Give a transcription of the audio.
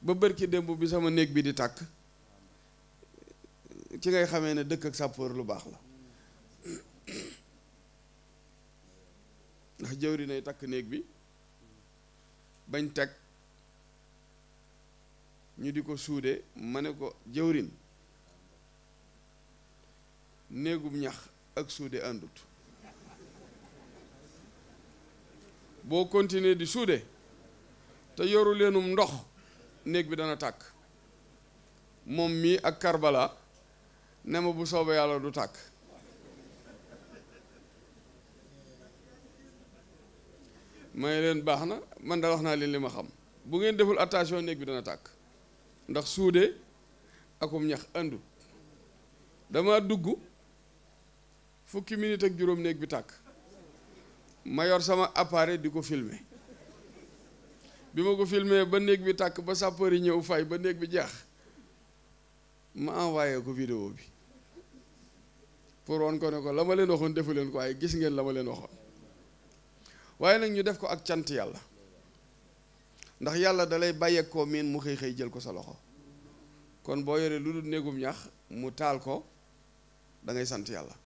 ba bërki démb bi sama néeg bi di tàkk ci ngay xamee ne dëkk ak sapeur lu baax la ndax jëwri nay takk néeg bi bañ teg ñu di ko suude ma ne ko jëwrin néegum ñax ak suude àndut boo continuer di suude te yoru leenum ndox néeg bi dana tàkk moom mii ak Karbala ne ma bu soobee yàlla du tàkk may leen baax na man da wax naa leen li ma xam bu ngeen deful attention néeg bi dana tàkk ndax suude akum ñax àndut dama dugg fukki minute ak juróom néeg bi tàkk ma yor sama appareil di ko filmer bi ma ko filmer ba néeg bi tàkk ba sapeur yi ñëw fay ba néeg bi jeex ma envoyé ko vidéo bi pour woon ko ne ko la ma leen waxoon defu leen ko waaye gis ngeen la ma leen waxoon waaye nag ñu def ko ak cant yàlla ndax yàlla dalay bàyyeek koo miin mu xëy xëy jël ko sa loxo kon boo yoree lu dul néegum ñax mu taal ko da ngay sant yàlla